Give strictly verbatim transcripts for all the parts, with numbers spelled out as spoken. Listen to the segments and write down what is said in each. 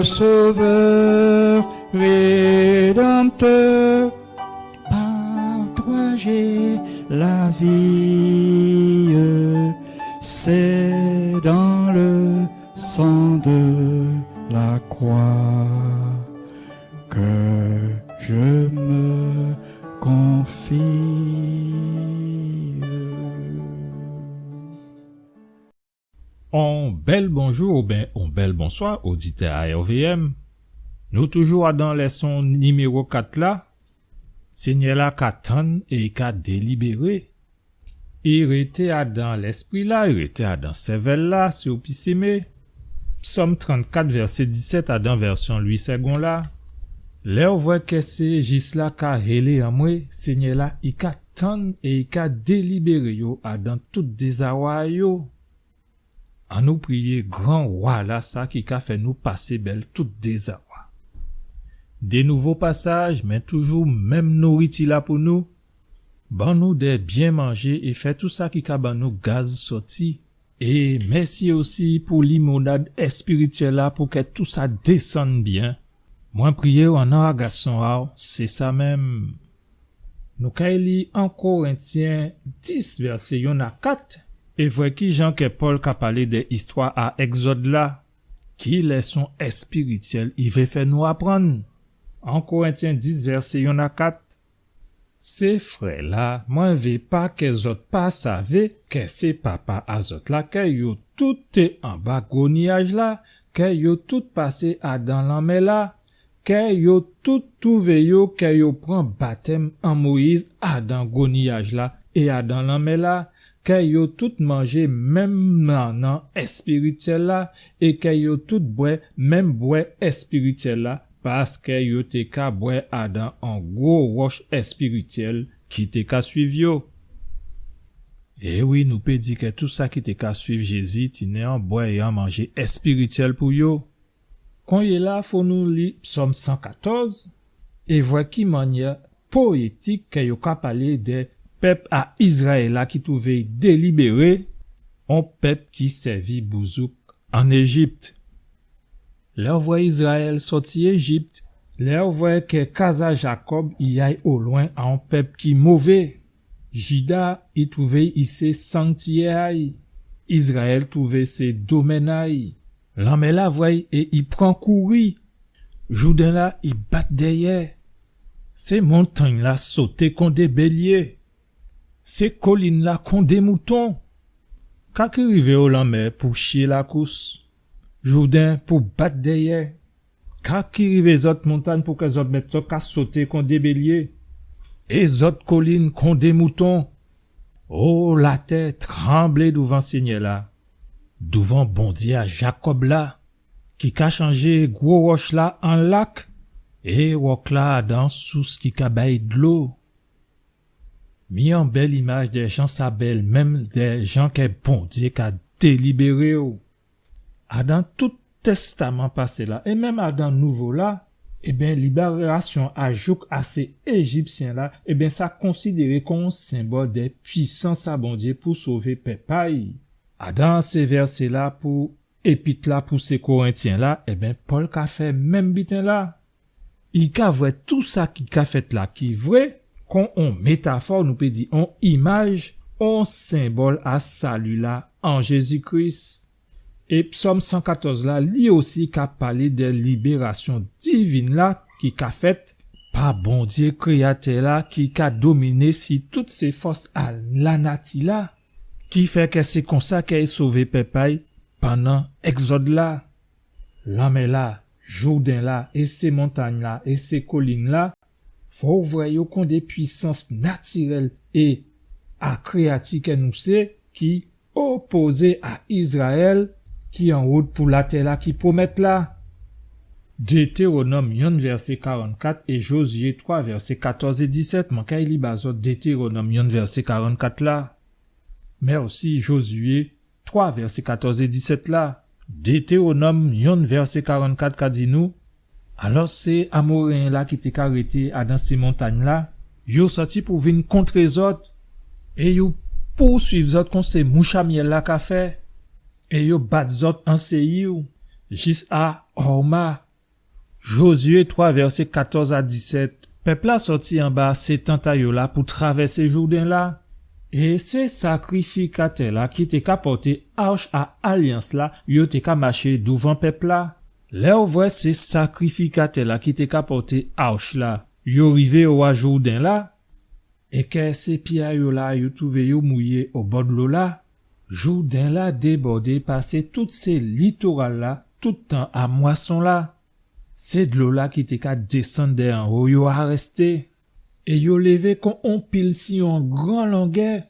Sauveur, Rédempteur, par toi j'ai la vie. C'est dans le sang de la croix que je me confie. On bèl bonjou oubyen on bèl bonswa, oditè A R V M. Nou toujou adan lèson niméwo kat la. Senyè-la ka tann é i ka délibéré. I rété adan lèspri-la, i rété adan sèvèl-la, si ou pisimé. Psòm trannkat, vèsé disèt, adan vèsyon Louis Segond la. Lè ou vwè kè sé jis-la ka hélé anmwé, Senyè-la, i ka tann é i ka délibéré yo adan tout dézawa yo. Annou priyé gran Wa-la, sa ki ka fè nou pasé bèl tout dézawa. Dé nouvo pasaj, mé toujou menm nouriti-la pou nou. Ban nou dè byen manjé é fè tou sa ki ka ban nou gaz sòti. É mèsi osi pou limonad èspirityèl-la pou kè tou sa désann byen. Mwen priyé-w an non a Gason a-w, sé sa menm. Nou kay li An Korentyen dis, vèsé yonn a kat, é vwè kijan kè Pòl ka palé dè istwa a Ègzòd-la, ki lèson èspirityèl i vé fè nou aprann. An Korentyen dis, vèsé yonn a kat. Sé frè-la, mwen vé pa kè zòt pa savé kè sé papa a zòt la, kè yo tout té anba gwo niyaj-la, kè yo tout pasé adan lanmè-la, kè yo tout twouvé yo, kè yo pran batèm an Moyiz adan gwo niyaj-la é adan lanmè-la, kè yo tout manjé menm manna èspirityèl-la, é kè yo tout bwè menm bwè èspirityèl-la, paskè yo té ka bwè adan on gwo wòch èspirityèl ki té ka swiv yo. É wi, nou pé di kè tou sa ki té ka swiv Jézi tini on bwè é on manjé èspirityèl pou yo. Kounyé-la, fò nou li Psòm san katòz é vwè ki mannyè poyétik kè yo ka palé dè pèp a Izrayèl la ki twouvé délibéré, on pèp ki sèvi bouzouk an Éjip. Lè ou vwè Izrayèl sòti Éjip, lè ou vwè kè kaz a Jakòb i ay olwen a on pèp ki mové, Jida i twouvé i sé sanktiyè a'y, Izrayèl twouvé sé domèn a'y. Lanmè-la vwè'y é i pran kouri. Jouden-la i bat dèyè. Sé montangn-la soté kon dé bélyé. Sé kolin-la kon dé mouton. Ka ki rivé o lanmè pou chyé lakous, Jouden pou bat dèyè. Ka ki rivé zòt montangn pou kè zòt mèt zòt ka soté kon dé bélyé, é zòt kolin kon dé mouton. O latè, tranblé douvan Sényè-la, douvan Bondyé a Jakòb la, ki ka chanjé gwo wòch-la an lak, é wòk-la adan sous ki ka bay dlo. Mi on bèl imaj dè jan sa bèl, menm dè jan kè Bondyé ka délibéré'w. Adan tout Tèstaman pasé la, é menm adan Nouvo la, ében, libérasyon a jouk a sé Éjipsyen la, ében, sa konsidéré kon on senbòl dè pwisans a Bondyé pou sové pèp a'y. Adan sé vèsé la pou épit la pou sé Korentyen la, ében, Pòl ka fè menm biten la. I ka vwè tou sa ki ka fèt la ki vré, kon on métafò, nou pé di on imaj, on senbòl a sali la an Jézi Kris. É Psòm san katòz la, li osi ka palé dè libérasyon divin la ki ka fèt pa Bondyé Kréyatè la ki ka dominé si tout sé fòs a lanati la, ki fè kè sé konsa kè i sové pèp a'y pandan Ègzòd la. Lanmè la, Jouden la, é sé montangn la, é sé kolin la, fò ou vwè yo kon dé pwisans natirèl é a kréyati kè nou sé, ki opozé a Izrayèl, ki an wout pou latè la ki pwomèt la. Détéwonòm yonn vèsé karannkat é Jozyé twa vèsé katòz é disèt, mwen kay li ba zòt Détéwonòm yonn vèsé karannkat la. Mèsi, Jozyé twa vèsé katòz é disèt la. Détéwonòm yonn vèsé karannkat ka di nou, alò sé Amoréyen la ki té ka rété adan sé montangn la, yo sòti pou vin kontré zòt, é yo pouswiv zòt kon sé mouch a myèl la ka fè, é yo bat zòt an Séyir, jis a Òma, Jozyé twa, vèsé katòz a disèt, pèp-la sòti anba sé tant a yo la pou travèsé Jouden-la. É sé sakrifikatè-la ki té ka pòté Arch a Alyans-la, yo té ka maché douvan pèp-la. Lè ou vwè sé sakrifikatè-la ki té ka pòté Arch-la, yo rivé owa Jouden-la, é kè sé pyé a yo la, yo twouvé yo mouyé obò dlo-la, Jouden-la débòdé pasé tout sé litoral-la, tout tan a mwason-la. Sé dlo-la ki té ka désann dè anwo yo arèsté, é yo lévé kon on pil si on gran longè,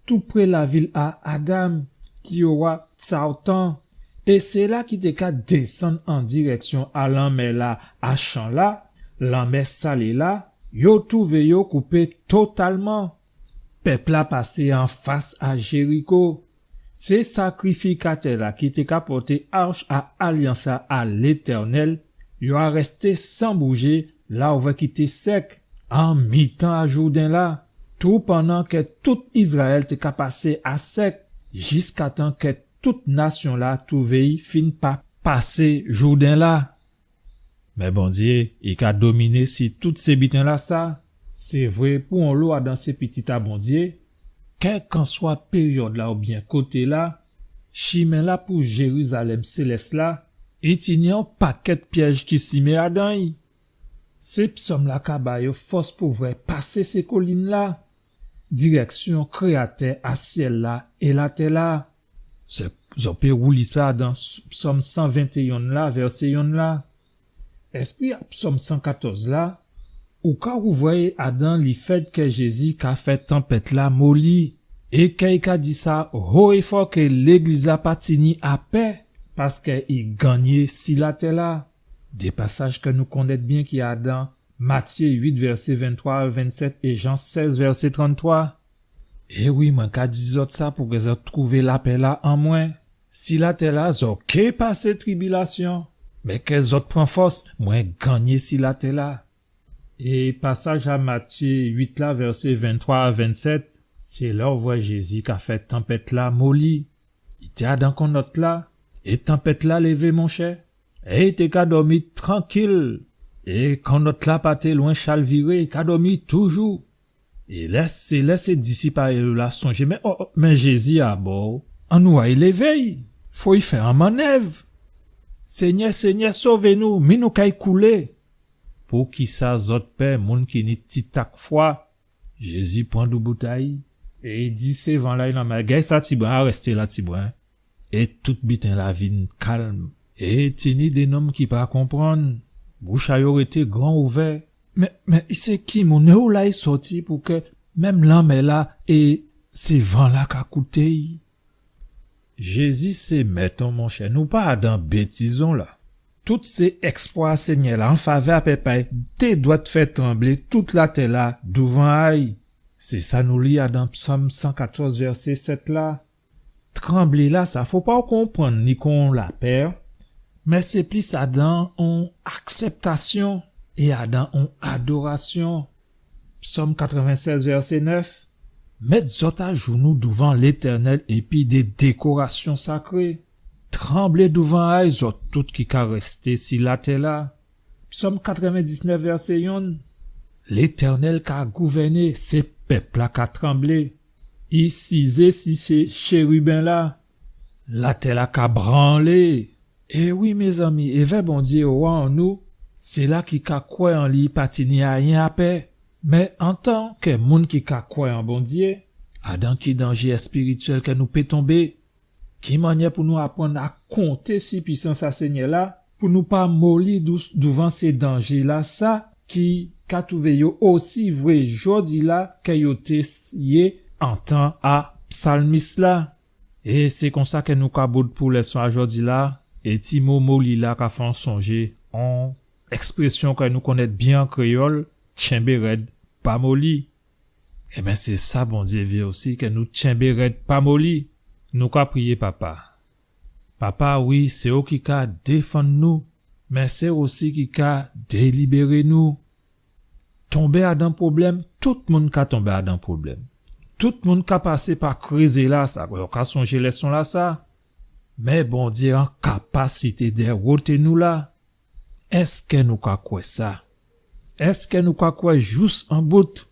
toupré lavil a Adam, ki owa Tsawtan, é séla ki té ka désann an dirèksyon a lanmè-la, a chan-la, lanmè salé-la, yo twouvé yo koupé totalman. Pèp-la pasé anfas a Jériko. Sé sakrifikatè-la ki té ka pòté Arch a Alyans-la a Létènèl, yo arèsté san boujé la ou vwè ki té sèk, an mitan a Jouden-la, toupandan kè tout Izrayèl té ka pasé a sèk, jiskatan kè tout nasyon-la twouvé i fin pa pasé Jouden-la. Mé Bondyé, i ka dominé si tout sé biten-lasa. Sé vré, pou onlo adan sé pitit a Bondyé, kèlkanswa péryòd-la oubyen koté-la, chimen-la pou Jérizalèm sélès-la, i tini on pakèt pyèj ki simé adan-y. Sé psòm-la ka ba yo fòs pou vwè pasé sé kolin-la, dirèksyon Kréyatè a syèl-la é latè-la. Sé, zò pé wouli sa dan s-, Psòm san ventéyon la, vèsé yonn la. Èspri a Psòm san katòz la, ou ka wouvwè adan lifèt kè Jézi ka fè tanpèt-la moli, é kè i ka di sa ho é fò kè légliz-la pa tini a pè, paskè i gannyé si latè-la. Dé pasaj kè nou konnèt byen ki adan Matyé uit, vèsé venntwa a vennsèt, é Jan sèz, vèsé tranntwa. É wi, mwen ka di zòt sa pou kè zòt twouvé lapè-la an mwen. Si latè-la, zò ké pasé tribilasyon, mé kè zòt pran fòs, mwen gannyé si latè-la. É pasaj a Matyé uit la, vèsé venntwa a vennsèt, sé la ou vwè Jézi ka fè tanpèt-la moli. I té adan kannòt-la, é tanpèt-la lévé, monchè. É i té ka dòmi trankil. É kannòt-la pa té lwen chalviré, i ka dòmi toujou. É lè sé, lè sé disip a-y la sonjé, mé, o, o, mé Jézi abò, annou ay lévé-y. Fò i fè an mannèv. Senyè, Senyè, sové nou, mi nou kay koulé. Poukisa zòt pè, moun ki ni titak fwa? Jézi pran doubout a-y, é i di sé van-la é lanmè-la, gay sa tibwen, arèsté la tibwen. É tout biten-la vin kalm. É tini dé nonm ki pa konprann. Bouch a yo rété gran ouvè. Mé, mé, sé ki moun, é ola i sòti pou kè menm lanmè-la é sé van-la ka kouté-y? Jézi sé mèt-on, monchè, nou pa adan bétiz-on la. Tout sé èksplwa a Senyè-la an favè a pèp a-y té dwèt fè tranblé tout latè-la douvan a-y. Sé sa nou li adan Psòm san katòz, vèsé sèt la. Tranblé-lasa, fò pa ou konprann li kon on lapè, mé sé plis adan on aksèptasyon é adan on adorasyon. Psòm katrèvensèz, vèsé nèf. Mèt zòt ajounou douvan Létènèl épi dé dékorasyon sakré. Tranblé douvan a-y, zòt tout ki ka rèsté si latè-la. Psòm katrèvendiznèf, vèsé yonn. Létènèl ka gouvèné, sé pèp-la ka tranblé. I sizé si sé chériben-la. Latè-la ka branlé. É wi, mézanmi, évè Bondyé, owa an nou, séla ki ka kwè an li pa tini ayen a pè. Mé antan kè moun ki ka kwè an Bondyé, adan ki danjé èspirityèl kè nou pé tonbé? Ki mannyè pou nou aprann a konté si pwisans a Senyè-la, pou nou pa moli dous-, douvan sé danjé-lasa ki ka twouvé yo osi vré jòdi-la kè yo té s-, yé an tan a psalmis-la? É sé konsa kè nou ka bout pou lèson a jòdi-la, é ti mo moli-la ka fè an sonjé on èksprésyon kè nou konnèt byen an kréyòl, tchenbé rèd, pa moli. Ében, sé sa Bondyé vé osi, kè nou tchenbé rèd, pa moli. Nou ka priyé, Papa. Papa, wi, sé ou ki ka défann nou, mé sé ou osi ki ka délibéré nou. Tonbé adan pwoblèm, tout moun ka tonbé adan pwoblèm. Tout moun ka pasé pa krizé-lasa, yo ka sonjé lèson-lasa. Mé Bondyé an kapasité dè woté nou la. Èskè nou ka kwè sa? Èskè nou ka kwè jous an bout?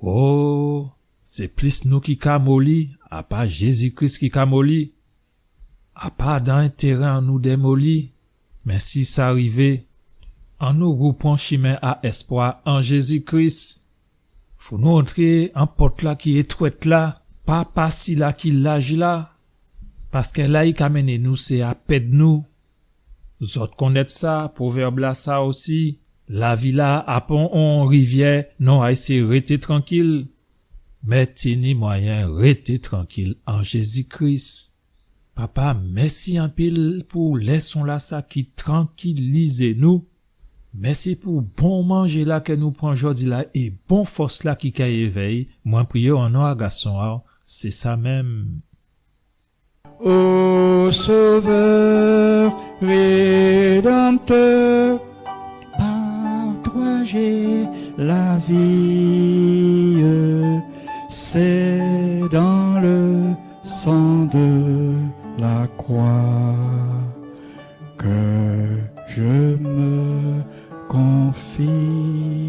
O, sé plis nou ki ka moli, a pa Jézi Kris ki ka moli. A pa dan entérè an nou dè moli, mé si sa rivé, annou rèpran chimen a èspwa an Jézi Kris. Fò nou antré an pòt-la ki étwèt la, pa pa sila ki laj la, paskè la i ka mennen nou sé a pèd nou. Zòt konnèt sa, pwovèb-la sa osi, lavi-la a pa on rivyè, non, a'y sé rété trankil. Mé tini mwayen rété trankil an Jézi Kris. Papa, mèsi anpil pou lèson-la sa ki trankilizé nou. Mèsi pou bon manjé-la kè nou pran jòdi-la é bon fòs-la ki kay évè'y. Mwen priyé an non a Gason a'w, sé sa menm. Ô Sauveur Rédempteur, par toi j'ai la vie, c'est dans le sang de la croix que je me confie.